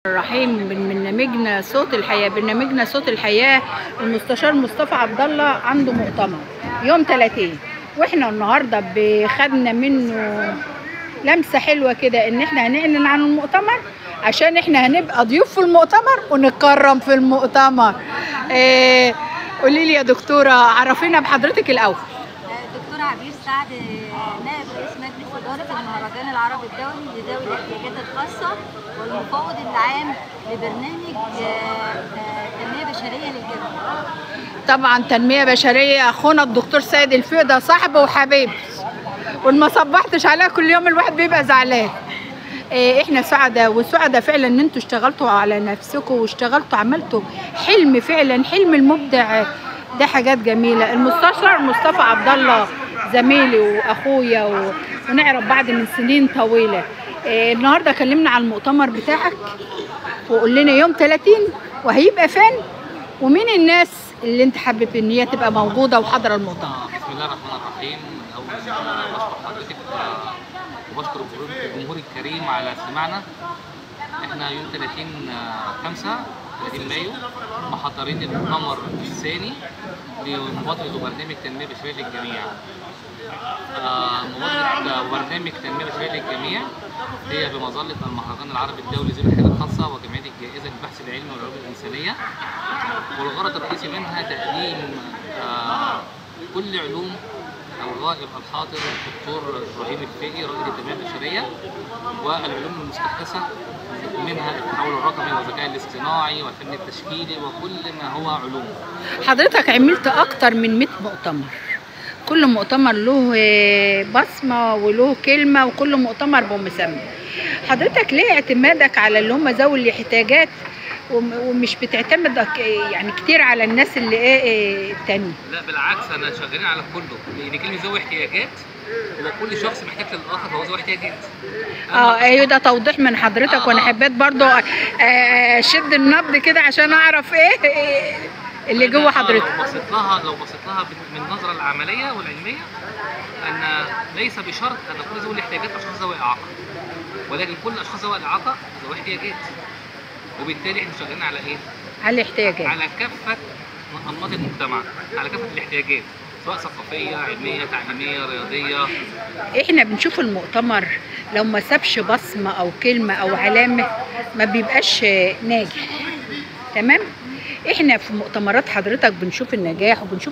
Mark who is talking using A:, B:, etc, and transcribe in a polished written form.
A: الرحيم من برنامجنا صوت الحياة. برنامجنا صوت الحياة، المستشار مصطفى عبد الله عنده مؤتمر يوم 30، واحنا النهارده خدنا منه لمسة حلوة كده ان احنا هنعلن عن المؤتمر عشان احنا هنبقى ضيوف في المؤتمر ونتكرم في المؤتمر. قولي لي يا دكتورة، عرفينا بحضرتك الأول.
B: دكتورة عبير سعد، نائب رئيس مجلس إدارة المهرجان العربي الدولي لذوي الاحتياجات الخاصة والمفوض العام لبرنامج تنمية بشرية للجميع.
A: طبعا تنمية بشرية، أخونا الدكتور سيد الفقي ده صاحبه وحبيبي، وما صبحتش عليها كل يوم الواحد بيبقى زعلان. احنا سعداء وسعداء فعلا ان انتوا اشتغلتوا على نفسكم واشتغلتوا عملتوا حلم، فعلا حلم المبدع ده حاجات جميلة. المستشار مصطفى عبد الله زميلي واخويا ونعرف بعض من سنين طويلة. النهارده كلمنا على المؤتمر بتاعك وقول لنا يوم 30 وهيبقى فين ومين الناس اللي انت حابب ان هي تبقى موجودة وحاضره المؤتمر.
C: بسم الله الرحمن الرحيم. اول بشكر حضرتك وبشكر الجمهور الكريم على استماعنا. احنا يوم 30/5 30 مايو محضرين المؤتمر الثاني لمبادرة وبرنامج تنمية بشرية للجميع. مبادرة وبرنامج تنمية بشرية للجميع هي بمظلة المهرجان العربي الدولي لذوي الاحتياجات الخاصة وجمعية الجائزة للبحث العلمي والعلوم الإنسانية، والغرض الرئيسي منها تقديم كل علوم الغائب الحاضر الدكتور ابراهيم الفقي رائد التنمية البشرية، والعلوم المستحدثة منها التحول الرقمي والذكاء الاصطناعي والفن التشكيلي وكل ما هو علوم.
A: حضرتك عملت اكتر من 100 مؤتمر، كل مؤتمر له بصمة وله كلمة وكل مؤتمر بمسمى. حضرتك ليه اعتمادك على اللي هم ذوي الاحتياجات ومش بتعتمد يعني كتير على الناس اللي ايه التانية؟
C: لا بالعكس، انا شغالين على كله، لان كلمة ذوي احتياجات هو كل شخص محتاج للاخر فهو ذوي احتياجات.
A: ايوه ده توضيح من حضرتك، وانا حبيت برضو اشد النبض كده عشان اعرف ايه اللي جوه حضرتك.
C: لو بصيت لها من النظرة العملية والعلمية، ان ليس بشرط ان كل ذوي الاحتياجات اشخاص ذوي اعاقه، ولكن كل اشخاص ذوي الاعاقة ذوي احتياجات، وبالتالي احنا شغالين على ايه؟
A: على الاحتياجات،
C: على كافة انماط المجتمع، على كافة الاحتياجات، سواء ثقافية، علمية، تعليمية، رياضية.
A: احنا بنشوف المؤتمر لو ما سابش بصمة او كلمة او علامة ما بيبقاش ناجح. تمام؟ احنا في مؤتمرات حضرتك بنشوف النجاح وبنشوف